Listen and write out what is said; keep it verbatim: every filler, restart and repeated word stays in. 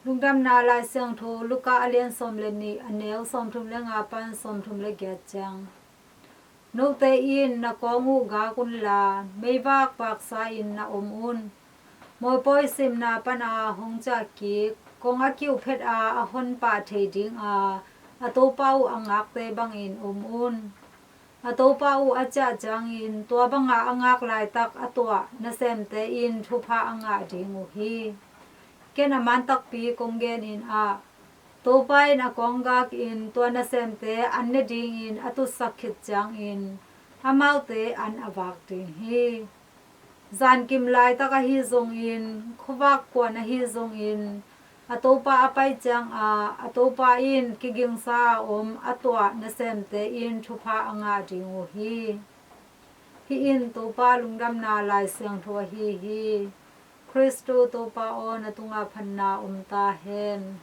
Lungdamna Lai Siangtho Luka a lian sawm le nih, a neu sawmthum le nga pan sawmthum le giat ciang. Note in na kawng uh gak unla, meivak vaksa in na om un. Mawipawi simna pana hong ciah kik, kong a kiuh phet a a hon pah thei dinga a topa uh a ngakte bangin om un. A topa uh a ciah ciangin tua banga a ngak laitak a tuah nasemte in thupha a ngah ding uh hi. Ken a man takpi kong genin ah, topa in a kawng gakin tua nasemte an ne dingin a tutsak khit ciangin amaute an a vak ding hi. Zankim laitak ahi zongin, khuavak kuan ahi zongin, a topa a pai cianga a topa in kigingsa a om a tuah nasemte in thupha a ngah ding uh hi. Hih in Topa Lungdamna Lai Siangtho ahi hi. Khristu Topa aw, na tungah phatna om ta hen.